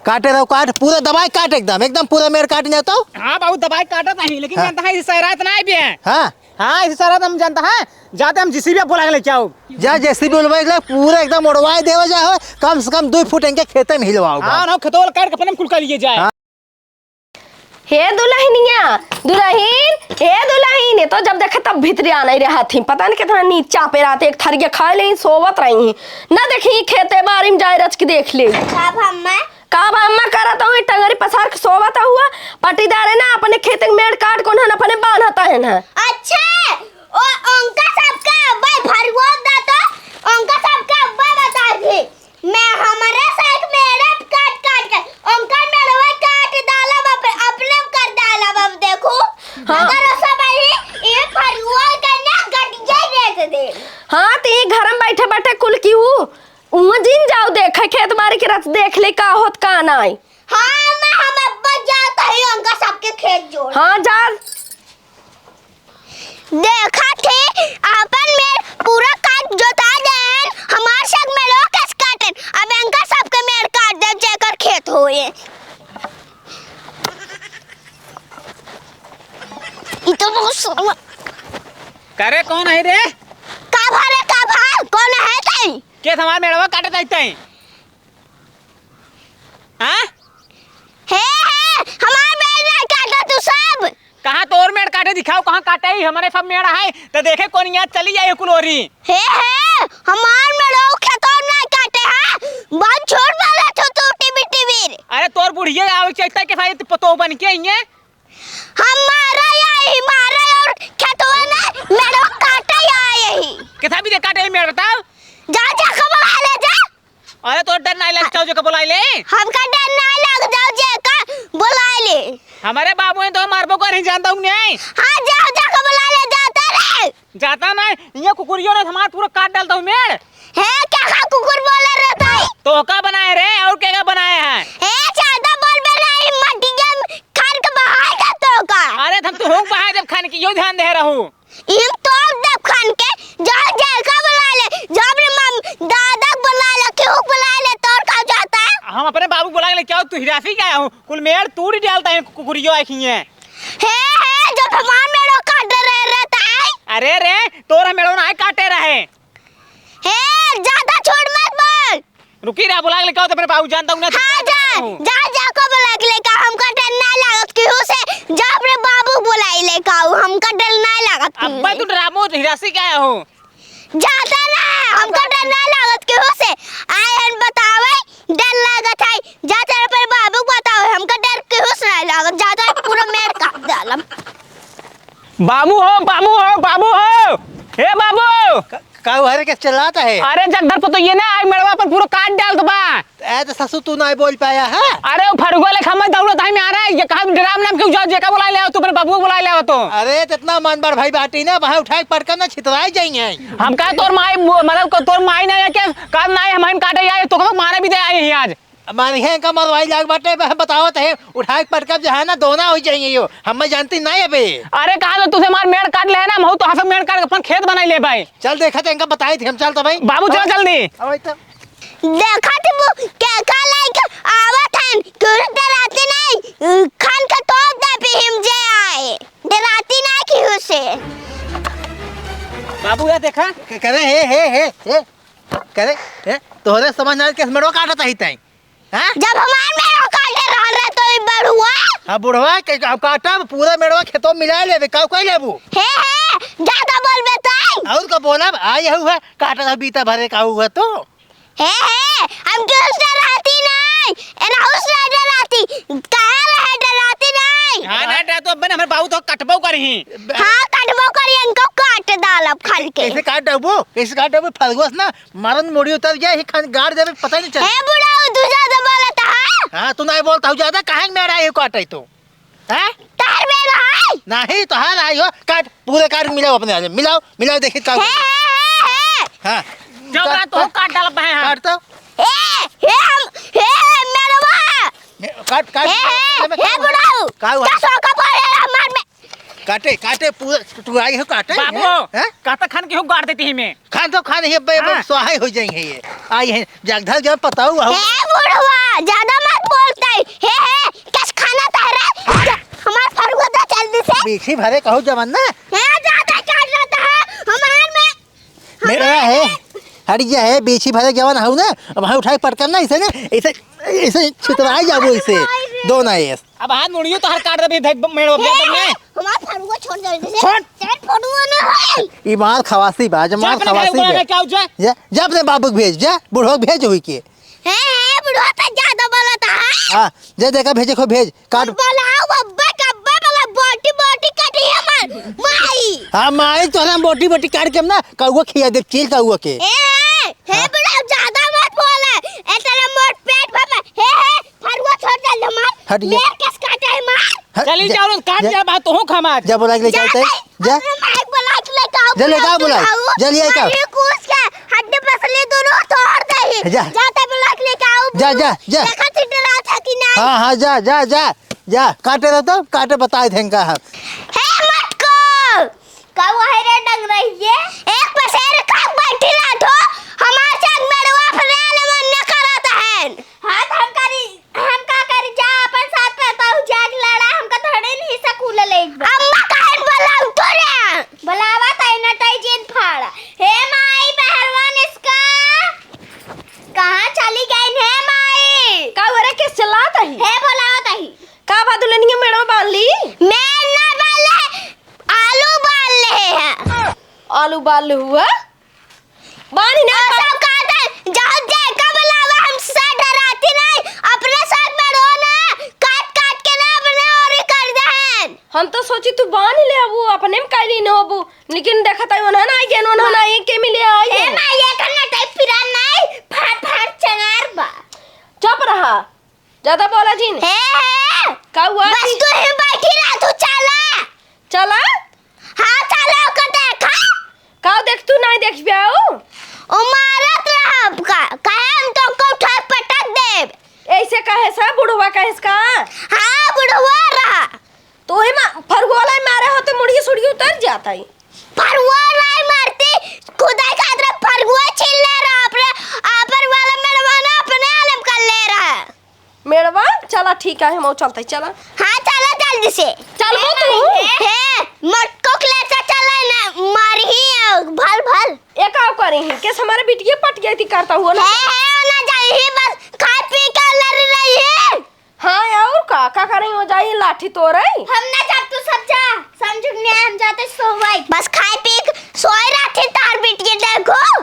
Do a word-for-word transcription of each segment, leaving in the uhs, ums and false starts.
काटे रहो, काट, पूरा दबाई काट, एकदम, एकदम पूरा मेड़ काट जाओ तो। हाँ बाबू, दबाई काटत नहीं, लेकिन हाँ। जानता है, इस शहरात ना आए भी हैं। हाँ। हाँ, इस शहरात हम जानता है, जाते हम जेसीबी बोला के लेके आओ। जा जेसीबी बोलवा के ले, पूरा एकदम उड़वाए देवा जा हो, कम से कम दो फुट इनके खेते में हिलवाओ हाँ, बाबू। ना खेतवा काट के अपने कुल कर लिए जाए। हाँ। हे दुलहिनिया, दुलहिन, हे दुलहिन, ये तो जब देखे तब भीतरी आना ही रहत ही। पता नहीं कितना नीचा पे रहते, एक थरिया खा ले, सोवत रही। ना देखी खेते बारी में जाए रच के देख ले। का भम्मा? का भम्मा करत हुई, टंगरी पसार के सोवत हुआ। पटीदारे ना अपने खेते के मेड़ काट को ना अपने बांधत है ना। अच्छा, ओ उनका सबका अब्बा फरुआ दा तो, उनका सबका अब्बा बता दे। मैं हमरे से एक मेड़े काट काट के उनकर मेड़वा काट डालब, अप-, अपने कर डालब। अब देखू, हाँ। अगर ओ सब आई, ये फरुआ के ना गटिया रेत दे। हाँ, तो ये घर में बैठे बैठे कुल की हूँ, उहाँ जिन जाओ देखे खेत बारी के रच देख ले का होत का नाई। हाँ, मैं हम अब्बा जात ही उनका सबके खेत जोड़। हाँ, जा। देखा थे, आपन मेड़ पूरा काट जोता देन, हमार सब मेड़वा कस काटेन। अब इनका सबके मेड़ काट दे, जेकर खेत होए। ई तो बहुत सुंदर। करे कौन है रे? का भा रे, का भा? कौन है तई? के हमार मेड़वा काटे तई तई? हाँ? हे, हे, हमार मेड़ ना काटा तू सब। कहाँ तोर मेड़ काटे दिखाओ, कहाँ काटे ही? हमारे सब मेड़ है, तो देखे कौन यहाँ चली जाए कुल ओरी। हे, हे, हमार मेड़ो खेतों ना काटे, हाँ? बहुत झूठ बोला तू, तू टीवी, टीवी। अरे तोर बुढ़िया आवे चैता के साथ पतो बन के आइए। हमारा यही मारे और खेतवा ना मेड़ो काटे आए ही। कितना भी दे काटे ही मेड़ बताओ। जा, जा, खबर आ ले जा। अरे, तोर डर नाहीं लगत हौ, जेका बोलाइ ले। हमका डर नाहीं लगत हौ, जेका बोलाइ ले। हमरे बाबू हैं तो मारबो करहीं, जानत हौ नाहीं। हाँ, जाओ, जाके बोलाइ ले, जाता रे। जाता नाहीं, ये कुकुरियो ने हमार पूरा काट डालत हौ मेड़। हे, केका कुकुर बोले रे तई? तोहका बनाए रे, और केका बनाए हैं? हे, ज्यादा बोलबे नाहीं, मटिया में खान के बहाए का तोहका। अरे, हम तोहूँ बहाए देब खान के, यो ध्यान दे रहू। इम तोर देब खान के, जा जेका बोलाइ ले, जा अपने मम-, दादा के बोलाइ ले, केहू के बोलाइ ले, तोर का जाता है? हम अपने बाबू के बोलाइ ले, क्या तू हिरासी क्या हो? कुल मेड़ तूड़ डालता है कुकुरियो आँखिए। हे, हे, जो हमार मेड़ो काटे रहे, रहे ताई। अरे रे, तोर मेड़ो नाहीं काटे रहे। हे, ज्यादा झूठ मत बोल। रुकी रे, बोलाइ के लेके आओ तो अपने बाबू, जानत हौ ना। हाँ, जा, जा, जा, को बोलाइ के लेके आओ, हमका डर नाहीं लागत केहू से, जा अपने बाबू बोलाइ लेके आओ, हमका डर नाहीं लागत केहू अब्बा से। तू डराबो, हिरासी क्या हो? जाता ना, हमका डर नाहीं लागत केहू से, आए हन बतावे, डर लागत है, जा तेरे अपने बाबू को बताओ, हमका डर केहू से नाहीं लागत, जाता पूरा मेड़ काट डालम। बाबू हो, बाबू हो, बाबू हो, हे बाबू। का हुआ रे, के चिल्लात है? अरे जगधर पतोहिया ना, आइ मेड़वा अपन पूरा काट डालत बा। ए तो ससुर तू नाहीं बोल पाया है? अरे वो फरुआ लेखा मैं दौड़त है में आ रहा है, ये कहा डराम नाम क्यों जाओ, जेका बोलाइ ले आओ, तू अपने बाबू को बोलाइ ले आओ तो। अरे तो इतना मन बड़ भाई बाटी ना, वहाँ उठाए के पटका ना छितराइ जाइहैं। हम कहा तोर माई मो-, मतलब को तोर माई ना है के, काम ना है, हम काटे आए, तो को मारे भी दे आए हैं आज। मारिहैं का मरवाई लाग बाटे, बे, बतावत है, उठाए के पटकब जो है ना, दोना होइ जाइहैं यो। हम जानती नाहीं अबे। अरे, कहा तो तुसे मार मेड़ काट ले है ना, महू तो हंस मेड़ काट के अपन खेत बनाइ ले भाई। चल देखा तो इनका बताई थी हम, चल तो भाई। बाबू, चल जल्दी। अब तो। देखा तो वो केका लेके आवत हन, क्यों डराती नाहीं, खान का तोप दे भी हम जे आए, डराती नाहीं केहू से। बाबू, ये देखा। क-, करे, हे, हे, हे, हे। करे, हे, तोहरे समझ ना आइल के मेड़वा काटत ही तैं। हाँ? जब हमार मेड़वा काटे रहल रहे तो ई बड़ुआ। हाँ, बुढ़वा के अब काटब, पूरा मेड़वा खेतों मिलाइ लेबे, का कइ लेबू? हे, हे, ज्यादा बोलबे तैं। और का बोलब, आए हऊ है, काटत है बीता भरे का हुआ तो। हे, हे, हम केहू से डराती नाहीं, एनहू से डराती, काहे रहे डराती नाहीं। हाँ, ना डरा तो अब्बे ना, हमरे बाबू तो कटबो करहीं। हाँ, कटबो करी, इनको काट डालब खान के। कैसे काट डालबो? कैसे काट डालबो? फलगोस ना, मारन मुड़ी उतर जाए, ही खान गाड़ देबे, पता ही नहीं चले। हे बुढ़ऊ, तू ज्यादा बोलत हा। हाँ, तू नाहीं बोलत हऊ ज्यादा, काहे मेड़ा ये काटे तू? हैं? तोहर मेड़ है? नाहीं, तोहर आई हो, काट, पूरे काट मिलाओ अपने आगे, मिलाओ, मिलाओ, देखी का हे, हे, हे, हे। हाँ। जो काट, बा, तू काट। काट डाल बहे, हाँ। काट तो। हे, हे, हम, हे, हे, मेड़वा। मे-, काट, काट, हे, हे, काट, हे, काट। बुढ़ऊ। का हुआ? का सोका पड़े हमार में? काटे, काटे, पूरा, तू आई हो काटे? बाबू, हैं? हैं? कहता खान के हो गाड़ देती ही मैं। खान तो खान ही, बे, बे, हाँ। स्वाहे हो जाएंगे ये। आई है, जगधर जब पताऊ हो। हे बुढ़वा, ज्यादा मत बोल, बीछी भरे कहू जवन ना। है, ज्यादा काट रहा है, हमार में, मेरा हमार है, में। हट गया है, बीछी भरे जवन हऊ ना, अब हाँ उठाई पटकन ना, इसे ना, इसे, इसे छितराई जाबो इसे, दो ना ये। अब हाथ मुड़ियो तो हर काट रहे, मेरे हे, बगल में। हमार फरुआ छोड़ दे, इसे। छोड़। तेरे फरुआ ना है। ई मार खवासी बा, जब मार चुप ना खवासी करे, बा। क्या हो जाए? जा, जा अपने बाबू के भेज, जा, बूढ़ो के भेज हुई के। हे, हे, बुढ़वा तो ज्यादा बोलत है। हाँ, जे देखा भेजे को भेज, काट। बोलाओ अब्बा के अब्बा वाला बोटी बोटी काटी हमार माई। हाँ, माई तोहरा बोटी बोटी काट के हम ना कौआ खिया देब, चील कौआ के। ए, हे हाँ। बुढ़वा ज्यादा मत बोले। ए तेरा मोट पेट बाबा। हे, हे, फरुआ छोड़ दे हमार। हट गया। मेर कस काटे है मार। हट, चली जा, जाओ, काट जा, जा, बात तो हूँ खमा। जा बोला के लेके जा आओ, तई। भाई। जा। अपने माई बोला के लेके आओ, जा लेके आओ, बुलाओ। जा लेके आओ। मारी कूस के हड्डी पसली दोनों तोड़ दे। जा। जा, तब बोला के लेके आओ, जा, बुलाओ। जा, जा। देखा चिट्टे रहा था कि नहीं? हाँ, हाँ, जा, जा, जा, जा। काटे रहो तो, काटे बताए थे इनका हम। हे मटको, का हुआ है रे डंग रही है? एक पसेर का बैठी रहा थो, हमार संग मेरे बाप रे ले मन न करत है। हाँ, तो हम करी हम का करी जा, अपन साथ पतोहू जाके लड़ा, हमका थोड़े नहीं सकूल ले बा। अम्मा काहे बोलाऊ तोरे? बोलावा तई न तई जिन फाड़। हे माई, पहलवान इसका कहाँ चली गई हे माई? का ओरे के चिल्लात ही? हे बोलावा तई। का बा दुल्हनिया मेड़वा बांध ली? मैं ना बांध ले, आलू बांध ले है। आलू बांध ले हुआ? बानी ना और सब कहते हैं, "जाओ, जेका बुलावा, हमसे डराती नहीं, अपने साथ में रहो ना, काट काट के ना अपने और ही कर दे हैं।" हम तो सोची तू बानी ले अबू, अपने में काली न होबू, लेकिन देखत है उन्हें ना आई गेन, उन्हें ना आई के मिले आई हे गेन। माँ, ये करना टाइप फिरा नहीं, फाड़ फाड़ चंगार बा। चुप रहा, ज्यादा बोला जिन। हे, हे। का हुआ बस जी? तू ही बैठी रह, तू चला। चला? हाँ, चला, ओकर देखा। का देख तू नहीं देख पाऊ? ओ मारत रहा आपका, कहे हम तो को उठा पटक देब। ऐसे कहे सा बुढ़वा कहे का? हाँ, बुढ़वा रहा। तो ही मा-, फरुआ लाई मारे होते मुड़िए सुड़िए उतर जाता ही। फरुआ लाई मारती, खुदाई खातिर फरुआ छीन ले रहा, अपने आपर वाला मेड़वा ना अपने आलम कर ले रहा। मेड़वा, चला ठीक है, हम चलते, चला। हाँ, चला जल्दी से। चलबो तू? हे, मटको के लेके चला ना, मारही भल भल। ए का करी ही? केस हमारे बिटिया पट गई थी करता हुआ ना। हे, हे, ना जाई ही, बस खाए पी के लड़ रही है। हाँ, और का, का करे हो जाई लाठी तोरे? हम ना जाब, तू सब जा, समझ में हम जाते सोवाई। बस खाए पी के सोए रहती तार बिटिया देखो।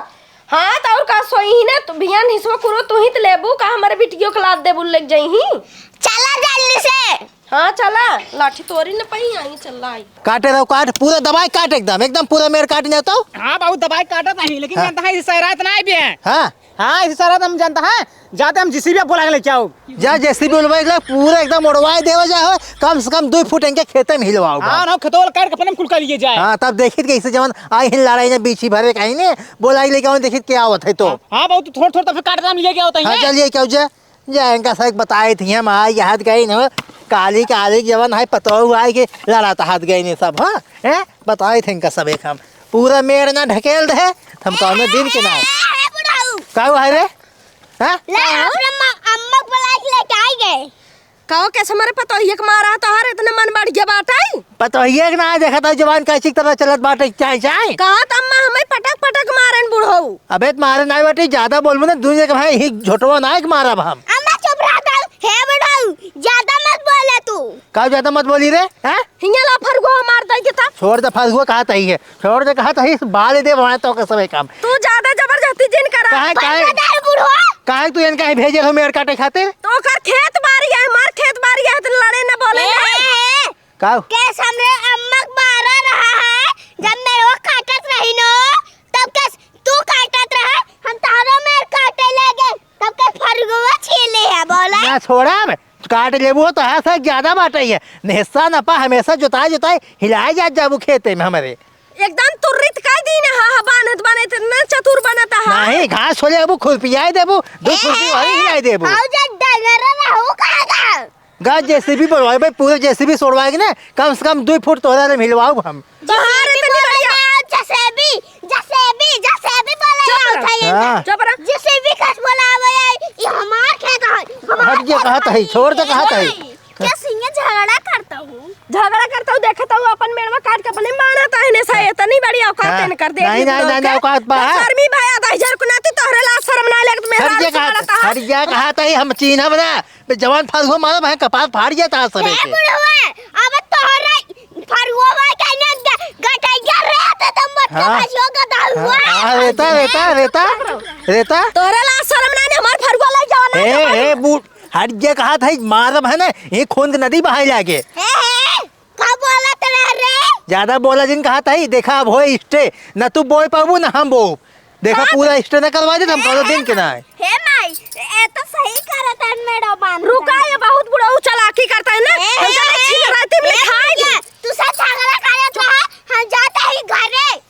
हाँ, त और का सोई ही ना, तू बिहान हिसवा कुरो तू ही त लेबू, का हमरे बिटियो के लाद देबू, लेके जइही? चला जल्दी से। हाँ, चला, लाठी तोरी न पही आई, चल आई। काटे रहो, काट, पूरा दबाई काट एकदम, एकदम पूरा मेड़ काट जाता हो। हाँ बाबू, दबाई काटत नहीं, लेकिन हाँ। जानता है, इस रात ना आए भी हैं। हाँ। हाँ, इस रात हम जानता है, जाते हम जेसीबी बोला के लेके आओ। जा जेसीबी बोलवाई के पूरा एकदम उड़वाई देवा जा हो, कम से कम दो फुट इनके खेते में हिलवाओ बा। हाँ, ना खेतोल काट के अपने में कुल कर लिए जाए। हाँ, तब देखित कैसे जवन आई हिल लड़ाई ने बीछी भरे कहीं ने, बोलाई लेके आओ, देखित क्या आवत है तो। हाँ, हाँ, बहुत थोड़ थोड़ तो फिर काट दाम लिए क्या होता है हाँ, ना? चलिए क्या जा, जा इनका सही बताए थी हम, आई हाथ गई न, काली काली जवन है पतोहू आई के लड़ात हाथ गई ने सब, हाँ, हैं? बताए थे इनका सब एक हम। पूरा मेड़ ना ढकेल दे, हम कौनो दिन के ना। ए, ए, ए, बुढ़ऊ। का हुआ है रे? हाँ? ले, अपने म-, अम्मा को बुला के लेके आई गए। कहो, कैसे हमारे पतोहिए के मारा, तोहर इतने मन बढ़ गया बाटे? पतोहिए के ना देखा था, जवान कैसी तरह चलत बाटे, चाहे, चाहे। कहा त अम्मा हमें पटक पटक मारन बुढ़ऊ। अबे त मारे ना बाटे, ज्यादा बोलबो ना, दुनिया के भाई ही झोटवा ना है कि मारब हम। अम्मा चुप रह, हे बुढ़ऊ, ज्यादा मत बोले तू। का ज्यादा मत बोली रे, हैं? हियाँ ला फरुआ मार दे के ता। छोड़ दे फरुआ, कहा तही है। छोड़ दे, कहा तही, बाल दे बनाए तो के सबे काम। तू ज्यादा जबरदस्ती जिन करा। काहे, काहे? बता दे बुढ़वा। काहे तू इनका ही भेजे हो मेड़ काटे खातिर? तो ओकर खेत बारी है, हमार खेत बारी है, तो लड़े न बोले ए, ना। ए, ए। का? केस हमरे अम्मा के मारा रहा है, जब मेरे वो काटत रही नो, तब केस तू काटत रहा, हम तारो मेड़ काटे लगे, तब के फरुआ छीले है, बोला? ना छोड़ा, काट लेबू तो है, सर, ज्यादा बाटे है। हिस्सा न पा, हमेशा जोताई, जोताई, हिलाए जात जाबू खेते में हमरे। एकदम तुर्रित कह दी ना, हा, हा, बानत, बानत, इतना चतुर बनत हा। नहीं, घास छोले अबू खुरपियाए देबू, दो ए, खुरपी और ए, हिलाए देबू। आओ जा, डंगर रहू कहाँ का? गा जेसीबी बोलवाए भाई, पूरे जेसीबी सोड़वाएगी ना, कम से कम दो फुट तोहरा ले हिलवाऊ हम। बाहर जेसीबी इतनी बोले बढ़िया। ना, जेसीबी, जेसीबी, जेसीबी बोले चुप ना रह। उठाइए ना। हाँ। चुप रह। जेसीबी कस बोलावे है, ये हमार खेत है, हमार हट गया, खेत कहा था ही, है। छोड़ दे, कहा था ही। नहीं, क्या सिंह झगड़ा करता हूँ? झगड़ा करता हूँ, देखता हूँ, अपन मेड़वा काट के अपने मानत है ने से, हाँ। इतनी बड़ी औकात हाँ। है इनकर, देख नहीं, ली नहीं, बुढ़ऊ नहीं, के। औकात बा, हाँ। शर्मी भाई, आधा हजार को नाती तोहरे लाज शर्म ना लगत, मेहरारू हरिया से कहा, लड़ता है। हरिया कहा था, हम चीन्हब ना, बे जवान फरुआ मारब है, कपार फाड़ गया था सबे हे के। बुढ़वा, अब तोहरे फरुआ के ने ग-, गटैया रहते तो मत हाँ। भजियो गदहुआ। हाँ, हाँ, रेता, रेता, रेता, रेता। तोहरे लाज शर्म ना ने, हमार फरुआ लइ जावा ना, ए, जवान। ए, बू-, हट जे कहा था, मारब है ना, ये खून के नदी बहाए लागे। हे, हे, का बोलत रह रे? ज्यादा बोला जिन कहा था, देखा अब होए स्टे, न तू बोए पाबू, न हम बोब। देखा, का? पूरा स्टे न करवा दे, हम हे, करो हे दिन के ना माई, है। हे माई, ए तो सही करत है मेरा बांध। रुका, ये बहुत बुढ़ऊ चालाकी करता है ना। हे, हम हे, जाते हे, छिन रहती में हे, खाए भैया, दे। तू सब झगड़ा करत रहा, हम जाते ही घरे।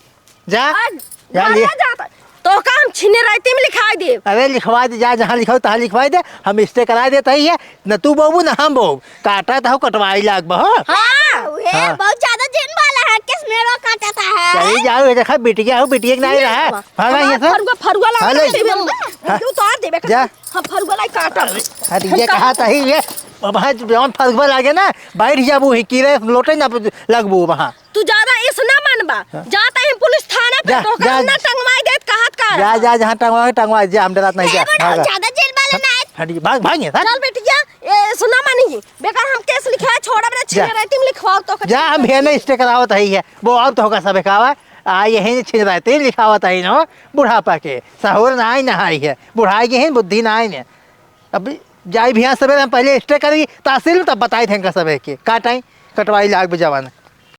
जा, आज जा घरे ले। जाता। तो का हम छिने रहती में लिखाई दे? अरे लिखवा दे, जा जहाँ लिखाओ तहाँ लिखवाई दे, हम स्टे कराए देता ही है, न तू बोबू न हम बोब, काटा तो कटवाई लाग बा, हाँ? हाँ, उहे हाँ। बहुत ज्यादा जिन वाला है, किस मेरा काटा था है? चली जाओ, ये देखा बिटिया हो, बिटिया के नहीं ये रहा, बाबा, भागा यहाँ से। फरुआ, फरुआ ला हाँ, ले। के दे, हाँ। क्यों उतार दे, बेटा? जा। हम फरुआ लाई काटा। अरे ये कहा था ही ये, अब हाँ, जौन फरुआ लागे ना, बैठ जाबू ही, कीड़े लोटे ना लगबू वहाँ। तू ज्यादा इस ना मनबा। हाँ। जाता ही पुलिस थाना पे जा, तो जा। ना टंगवाई देत कहत का। जा, जा, जहाँ टंगवा, टंगवा, जा, हम डरात नहीं, जा, ए, बड़ा भागा। ज्यादा जेल वाला ना है। हट, भाग, भाग यहाँ, हट। चल बेटिया, ए, सुना मानी, बेकार हम केस लिखवा छोड़ा, बड़ा जा। छिन रहती में लिखवाओ तो। जा, हम भेने स्टे करावत है, ये, वो और तो होगा सब खावा, आ, यही छिन रहती लिखावत है ना, बुढ़ापा के, सहूर ना आई ना आई है, बुढ़ाई गई है, बुद्धि ना आई ने। अब जाई भी यहाँ सवेरे, हम पहले स्टे करी तहसील में, तब बताई थे इनका सबे के, काटाई, कटवाई लाग बे जवान।